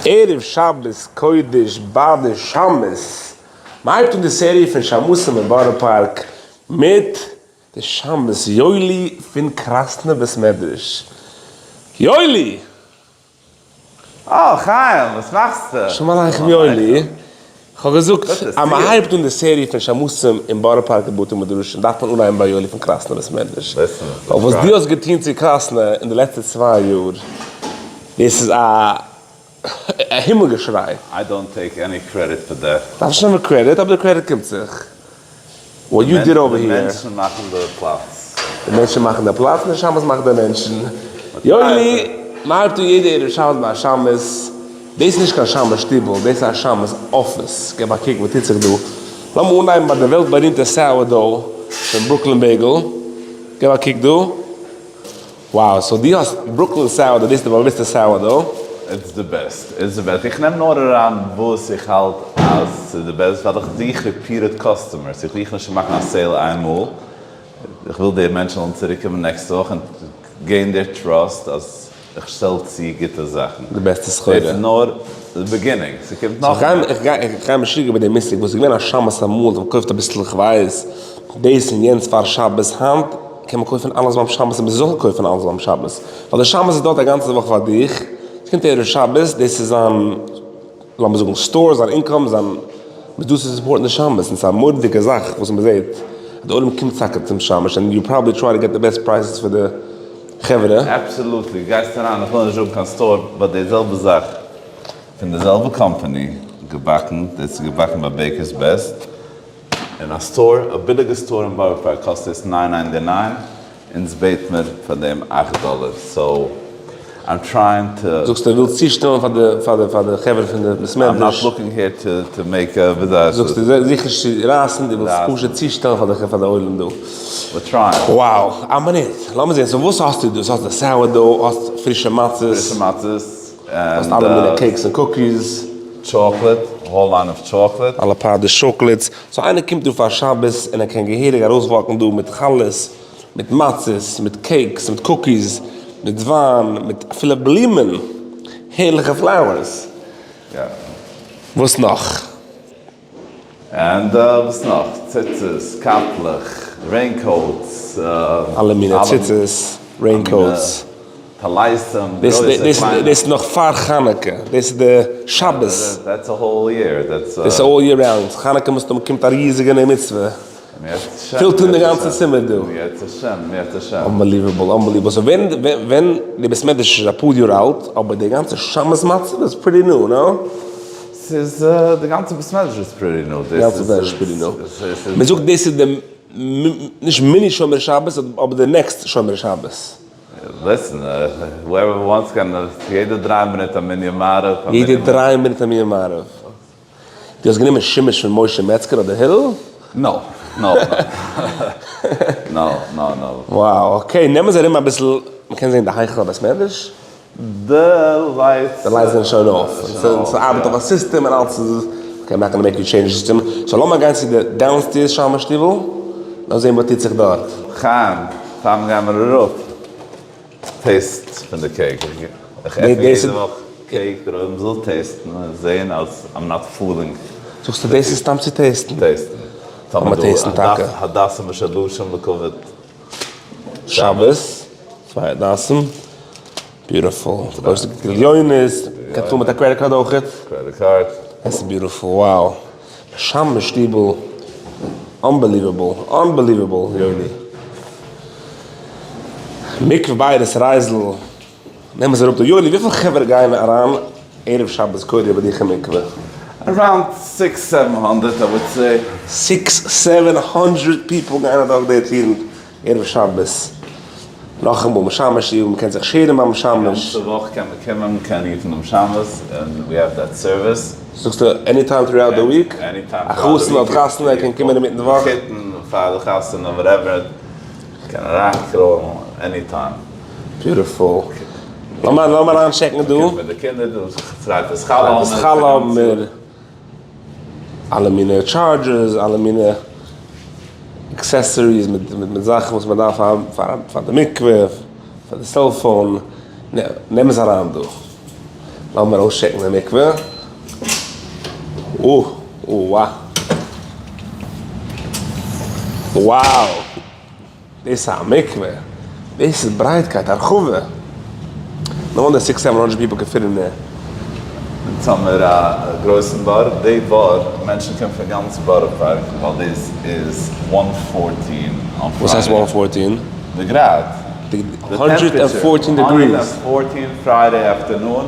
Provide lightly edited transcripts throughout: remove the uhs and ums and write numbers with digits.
ערב שבת קודש ביי די שמש, מ'הייבט אן די סעריע פון שמשים אין בארא פארק מיט די שמש יואלי פון קראסנא בית מדרש. יואלי! אה, חיים, וואס מאכסטו? שלום עליכם יואלי, כ'האב געזאגט אז מ'הייבט אן די סעריע פון שמשים אין בארא פארק אין בתי מדרשים דארף מען אנהייבן ביי יואלי פון קראסנא בית מדרש, ווייל וואס דו האסט געטון צו קראסנא אין די לעצטע צוויי יאר, דאס איז א הימל געשריי. I don't take any credit for that. דארפסט נישט נעמען קרעדיט, אבער די קרעדיט קומט זיך. What you did over here. די מענטשן מאכן די פלאץ. די מענטשן מאכן די פלאץ און די שמש מאכט די מענטשן. יואלי, מ'הייבט אן יעדע ערב שבת ביי א שמש. דאס איז נישט קיין שמש שטיבל, דאס איז א שמש אפיס. געב א קוק וואס טוט זיך דא. לאמיר אנהייבן ביי די וועלט בארימטע sourdough פון ברוקלין בעיגל. געב א קוק דא. Wow, so דו האסט ברוקלין sourdough, דאס איז די באוויסטע sourdough. It's the best, it's the best, איך נעם נאר אריין וואס איך האלט אז ס'איז די best ווייל איך זוך repeated customers, איך זוך נישט צו מאכן א sale איינמאל, איך וויל די מענטשן זאלן צוריק קומען נעקסטע וואך און gain דער trust אז איך שטעל צו גוטע זאכן. די בעסטע סחורה. דאס איז נאר די beginning, ס'קומט נאך מער. איך גיי משוגע איבער די מושג וואס איז געווען א שבת אמאל, מ'האט געקויפט אביסל איך ווייס דאס און יענץ פאר שבת, היינט קען מען קויפן אלעס ביים שבת און מען זאל קויפן אלעס ביים שבת, ווייל די שבת איז דארט א גאנצע וואך פאר דיך, עס קומט ערב שבת, דאס איז זיין לאמיר זאגן store, זיין income, זיין מיט דאס איז support ן די שבת, און ס'איז א מורא'דיגע זאך וואס מען זעט אז די עולם קומט טאקע צום שמש and you probably try to get the best prices פאר די חברה. Absolutely, גייסט אריין, איך וויל נישט זאגן קיין store, but די זעלבע זאך פון די זעלבע קאמפאני געבאקן, דאס איז געבאקן ביי Baker's Best, אין א store, א ביליגע store אין בארא פארק קאסט עס nine ninety nine, אונז בעט מיר פאר דעם 8 דאלער, so I'm trying to. זאגסט ער וויל צושטעלן פאר די פאר די פאר די חברה פון די בית מדרש. I'm not looking here to to make a וויאזוי הייסט עס. זאגסט דו זוך נישט צו רייסן, דו ווילסט פשוט צושטעלן פאר די פאר די עולם דא. We're trying. Wow, א מינוט, לאמיר זען, so וואס האסטו דא? האסט די sourdough, האסט פרישע מצות. פרישע מצות. האסט אלע מיני cakes און cookies. Chocolate, whole line of chocolate. אלע פאר די chocolates. So איינער קומט דא פאר שבת און ער קען געהעריג ארויס walk ן דא מיט חלות, מיט מצות, מיט cakes, מיט cookies, מיט וויין, מיט אפילו בלומען, הערליכע flowers. יא. וואס נאך? And וואס נאך? ציצית, קאפלעך, raincoats. אלע מיני ציצית, raincoats. טליתים, גרויסע, קליינע. דאס איז נאך פאר חנוכה, דאס איז די שבת. That's a whole year. דאס איז all year round. חנוכה מסתמא קומט א ריזיגע נר מצוה. פילט אן די גאנצע צימער דא. Unbelievable, unbelievable. So ווען ווען די בית מדרש איז אפאר יאר אלט, אבער די גאנצע שבת מצב איז pretty new, no? ס'איז די גאנצע בית מדרש איז pretty new. די גאנצע בית מדרש איז pretty new. מען זאגט דאס איז די, נישט מיני שומר שבת, אבער די next שומר שבת. Listen, whoever wants קען יעדע דריי מינוט א מנין מעריב. יעדע דריי מינוט א מנין מעריב. דו האסט גענומען שימוש פון משה מעצגער אדער הילל? No, no, no, no, no. Wow, okay, נעמען זיי ארום אביסל, מ'קען זען די היכל הבית מדרש? די lights. די lights זענען שוין אויף, ס'ארבעט אויף א סיסטעם און אלעס איז, okay, I'm not gonna make you change system, so לאמיר גיין צו די downstairs שמש שטיבל, לאמיר זען וואס טוט זיך דארט. חיים, פאר מיר גייען מיר אראפ, taste פון די cake, איך עפן יעדע וואך cake, דער עולם זאל taste ן און זען אז I'm not fooling. זאגסטו דאס איז סתם צו taste ן? Taste ן. לאמיר taste ן טאקע. הדסים ושלשים לכבוד שבת. צוויי הדסים. Beautiful. גליונות. קען טון מיט א credit card אויכעט. Credit card. דאס איז beautiful, wow. שמש שטיבל. Unbelievable. Unbelievable, יוני. מקווה בית רייזל. נעם עס אראפ דא. יולי, וויפיל חברה גייען אריין ערב שבת קודש ביי דיך אין מקווה? Around six seven hundred I would say. Six seven hundred people גייען אדורך די טירן ערב שבת. נאכאמאל, משמש איז, מ'קען זיך שערן ביים משמש. גאנצע וואך קען מען קומען, מ'קען רופן דעם שמש, and we have that service. זאגסטו any time throughout the week? Any time throughout the week. א חתן האט חתונה, ער קען קומען אינמיטן די וואך. מחותן פאר די חתונה, whatever, קען אריינקראלן any time. Beautiful. לאמיר לאמיר אריינטשעקן דא. מ'קומט מיט די קינדער דא, שריפת חלה שריפת חלה האבן מיר. אלע מיני chargers, אלע מיני accessories מיט מיט זאכן וואס מען דארף האבן פאר פאר די מקווה, פאר די cellphone. נעם עס אריין דא. לאמיר אויסטשעקן די מקווה. או או wow! דאס איז א מקווה! דאס איז ברייטקייט, הרחבה! no wonder six seven hundred people can fit in there. אונז האמיר א גרויסן בור, די בור, מענטשן קומען פון גאנץ בארא פארק ווייל דאס איז one fourteen on וואס הייסט Friday. one fourteen? די גראד. די hundred and fourteen degrees. Hundred fourteen Friday afternoon,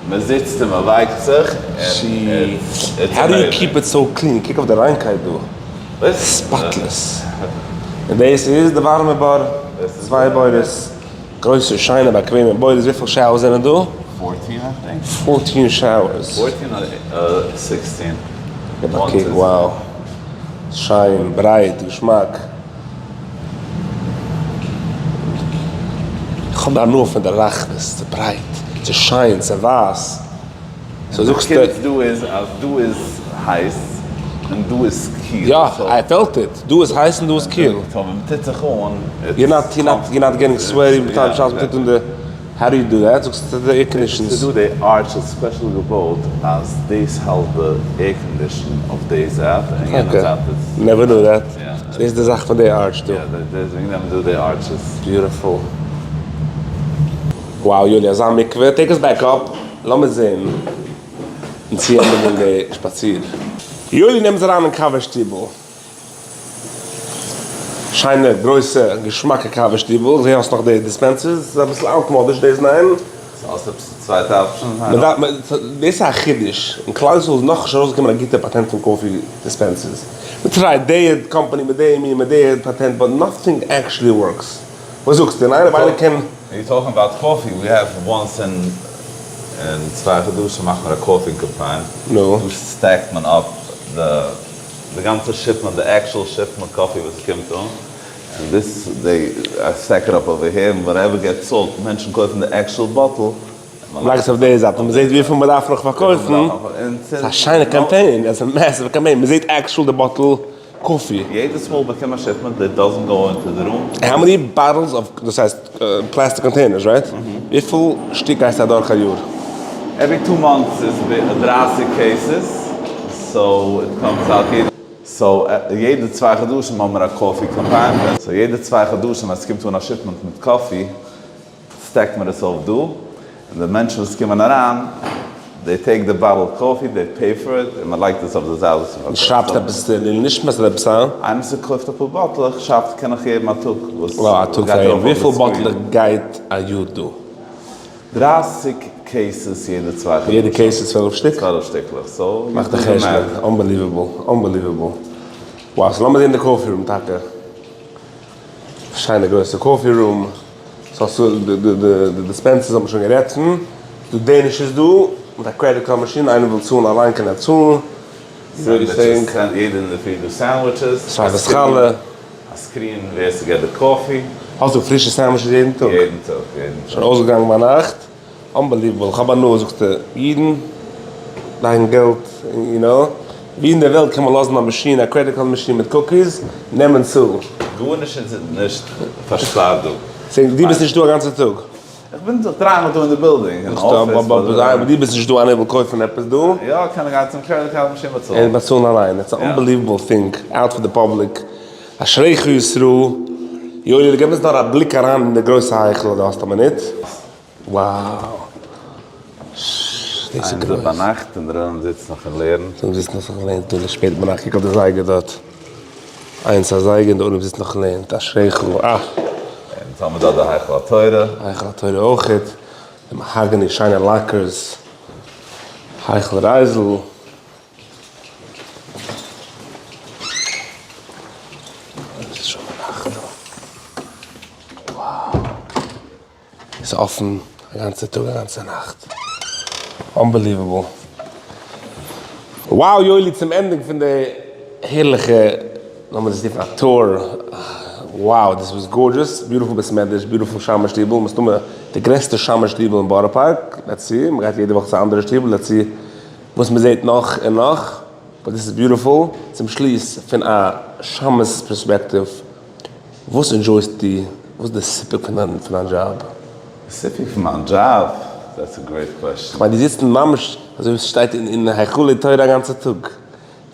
מען זיצט און מען ווייקט זיך, און it's how do you amazing. keep it so clean? קוק אויף די ריינקייט דא. Spotless. און דאס איז די ווארעמע בור. צוויי בורות. גרויסע שיינע באקוועמע בורות. וויפיל showers זענען דא? Fourteen I think. Fourteen showers. Fourteen אדער sixteen. געב א קוק, wow. שיין, ברייט, געשמאק. איך האב הנאה פון די רחבות, ס'איז ברייט, ס'איז שיין, ס'איז ווייס. So זאגסטו. די קונץ דא איז אז דא איז הייס און דא איז קיל. יא, I felt it. דא איז הייס און דא איז קיל. So ווען מ'טוט זיך אן. You're not, you're not, you're not getting sweaty מיט בשעת מ'טוט אן די, how do you do that? זאגסטו די air conditions. ס'איז דא די arch איז special געבויט אז דאס האלט די air condition אויף די זייט און יענע זייט איז. Never knew that. דאס איז די זאך פון די arch דא. יא, דעסוועגן נעמען דא די arches. Beautiful. Wow יולי אזא מקווה, take us back up, לאמיר זעהן און צו ענדיגן די שפאציר. יולי נעמט זיך אריין אין קאווע שטיבל. שיינע גרויסע געשמאקע קאווע שטיבל, איך זעה האסט נאך די dispensers, ס'איז אביסל אלטמאדיש דאס ניין? ס'האסט עפעס א צווייטע option? דאס איז א חידוש, אין כלל ישראל איז נאכנישט ארויסגעקומען א גוטע פאטענט פון coffee dispensers, מ'טרייט די קאמפאני מיט די מין מיט די פאטענט but nothing actually works. וואס זאגסטו? ניין אויב איינער קען. You talking about coffee, we have once אין צוויי חדשים מאכט מען א coffee קאמפיין, נו. דא stack ט מען up די גאנצע shipment, די actual shipment coffee וואס קומט אן, און דאס they stack it up over here, און whatever gets sold, מענטשן קויפן די actual bottle, מען לייגט עס אויף די זייט און מען זעט וויפיל מען דארף נאך פארקויפן, ס'איז א שיינע קאמפיין, ס'איז א massive קאמפיין, מען זעט actual די bottle coffee. יעדעס מאל באקום א shipment that doesn't go into the room. How many bottles of, דאס הייסט plastic containers right? וויפיל שטיק גייסטו אדורך א יאר? Every two months איז 30 cases, so it comes out יעדע. So יעדע צוויי חדשים האבן מיר א coffee קאמפיין, so יעדע צוויי חדשים ווען ס'קומט אן א shipment מיט coffee stack ט מען עס אויף דא, און די מענטשן וואס קומען אריין, they take the bottle coffee, they pay for it, און מען לייגט עס אויף די זייט וואס מען פארקויפט. שרייבסט עפעס לעילוי נשמת אדער עפעס א? איינער וואס קויפט אפאר באטלעך שרייבט קען איך געבן א טאג וואס wow א טאג גייט פאר אים. ארויף אויף וויפיל די screen. באטלעך גייט א יאר דא? 30 cases יעדע צוויי חדשים. יעדע case איז 12 שטיק? 12 שטיקלעך, so מאך די חשבון, unbelievable, unbelievable. Wow, so לאמיר זען די coffee room טאקע. שיינע גרויסע coffee room. So האסטו די dispensers האט מען שוין גערעדט פון. די Danish איז דא, מיט א credit card מאשין, איינער וויל צאלן אליין קען ער צאלן. Sandwiches, יעדע אינדערפרי דא sandwiches. שרייבערס חלה. א screen ווער ס'געט די coffee. האסט דא פרישע sandwiches יעדן טאג? יעדן טאג, יעדן טאג. שוין אויסגעגאנגען ביינאכט. Unbelievable, איך האב הנאה זאגסטו, אידן לייגן געלט, you know, ווי אין דער וועלט קען מען לאזן א מאשין, א credit card מאשין מיט cookies, נעמען צו. גארנישט איז נישט פארשפארט דא. So דו ביסט נישט דא א גאנצע טאג? איך בין זיך דריי מאל דא אין די בילדינג, אין אפיס. אבער דו ביסט נישט דא, איינער וויל קויפן עפעס דא? יא, קען ער גיין צום credit card מאשין באצאלן. און באצאלן אליין, it's א unbelievable thing, out for the public. אשריך ישראל, יואלי געב אונז נאר א בליק אריין אין די גרויסע היכל אויב דו האסט א מינוט. Wow! דאס איז גרויס. איינס ביינאכט און דער עולם זיצט נאך און לערנט. דער עולם זיצט נאך און לערנט און עס איז שפעט ביינאכט, קוק אויף די זייגער דארט. איינס אזייגער און דער עולם זיצט נאך און לערנט. אשריך! אה! און האבן מיר דארט די היכל התורה. היכל התורה אויכעט. די mahogany שיינע lockers. היכל רייזל. עס איז שוין ביינאכט דא. Wow! איז אפן א גאנצע טאג א גאנצע נאכט. Unbelievable. Wow יואלי צום ענדינג פון די הערליכע לאמיר דאס רופן א tour. Wow this was gorgeous, beautiful בית מדרש, beautiful שמש שטיבל, מסתמא די גרעסטע שמש שטיבל אין בארא פארק, let's see, מ'גייט יעדע וואך צו א אנדערע שטיבל, let's see וואס מ'זעט נאך און נאך, but this איז beautiful. צום שליס פון א שמש perspective וואס enjoy סטו? וואס איז די סיפוק פון דיין דזשאב? די סיפוק פון מיין דזשאב? That's a great question. כ'מיין די זיצן ממש אזוי ווי ס'שטייט אין היכלי תורה א גאנצע טאג.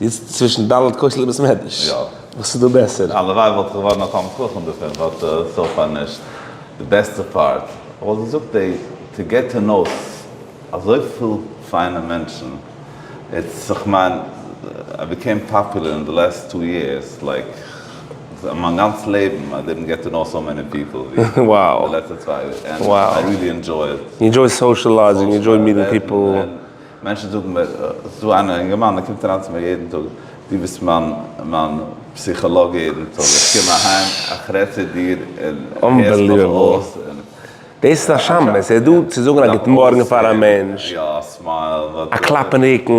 די זיצט צווישן ד' כותלי בית מדרש. יא. וואס איז דא בעסער? הלוואי וואלט איך געווארן א תלמיד חכם דערפון, but so far נישט. די בעסטע part. כ'וואלט געזאגט די to get to know אזויפיל פיינע מענטשן. It's כ'מיין I became popular in the last two years like מיין גאנץ לעבן I didn't get to know so many people ווי די לעצטע צוויי יאר and I really enjoy it. You enjoy socializing, you enjoy meeting people. מענטשן זאגן מיר, ס'איז דא איינער א אינגערמאן ער קומט אריין צו מיר יעדן טאג, דו ביסט מיין מיין פסיכאלאג יעדן טאג, איך קום אהיים איך רעד צו דיר און הערסט מיך אויס. דאס איז א שמש, עס איז דא צו זאגן א גוט מארגן פאר א מענטש, א קלאפ אין רוקן,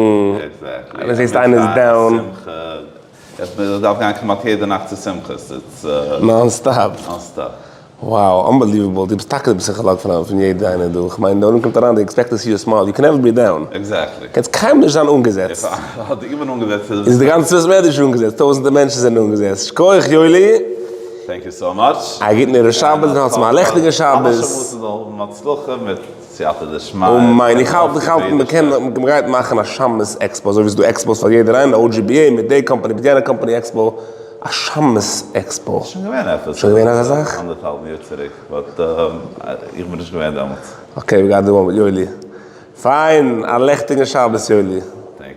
ווען זעסט איינער איז down. איך דארף גיין כמעט יעדע נאכט צו שמחות, it's non stop. Non stop. Wow, unbelievable, דו ביסט טאקע די פסיכאלאג פון יעדע איינער דא, איך מיין די עולם קומט אריין they expect to see your smile, you can never be down. Exactly. קענסט קיינמאל נישט זיין אנגעזעצט. איך בין אנגעזעצט. איז די גאנצע בית מדרש אנגעזעצט, טויזענטער מענטשן זענען אנגעזעצט. שכוח יואלי. Thank you so much. א גוטן ערב שבת און האטס מיר א לעכטיגן שבת. אלע שבתים זאלן האבן הצלחה מיט סייעתא דשמיא. אמן, איך האלט איך האלט מען קען מען גייט מאכן א שמש expo אזוי ווי ס'איז דא expos פאר יעדער איינער OGBA מיט די קאמפאני מיט יענע קאמפאני expo, א שמש expo. שוין געווען עפעס. שוין געווען אזא זאך? אנדערטהאלבן יאר צוריק, but איך בין נישט געווען דעמאלטס. Okay, we got the one מיט יואלי. פיין, א לעכטיגן שבת יואלי.